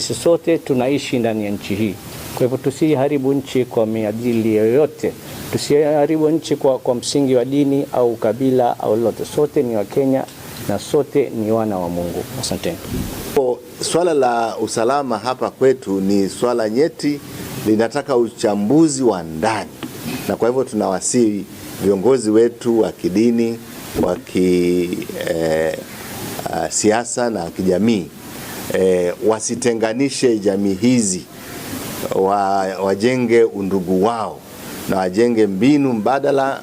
Sisi sote tunaishi ndani ya nchi hii, kwa hivyo tusiharibu nchi kwa miajili yoyote, tusiharibu nchi kwa msingi wa dini au kabila au lolote. Sote ni Wakenya na sote ni wana wa Mungu. Asanteni. Swala la usalama hapa kwetu ni swala nyeti, linataka uchambuzi wa ndani, na kwa hivyo tunawasihi viongozi wetu wa kidini, wa kisiasa na kijamii wasitenganishe jamii hizi, wajenge undugu wao na wajenge mbinu mbadala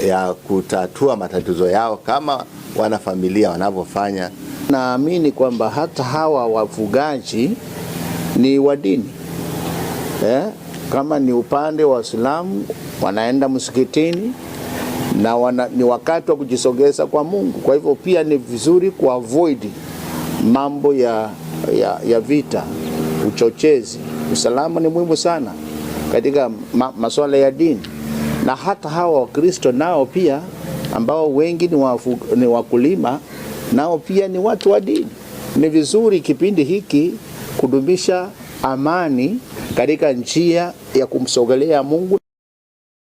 ya kutatua matatizo yao kama wanafamilia wanavyofanya. Naamini kwamba hata hawa wafugaji ni wa dini kama ni upande wa Waislamu wanaenda msikitini na ni wakati wa kujisogeza kwa Mungu. Kwa hivyo pia ni vizuri kuavoid mambo ya vita, uchochezi. Usalama ni muhimu sana katika masuala ya dini, na hata hawa Wakristo nao pia ambao wengi ni wakulima, nao pia ni watu wa dini. Ni vizuri kipindi hiki kudumisha amani katika njia ya kumsogelea Mungu.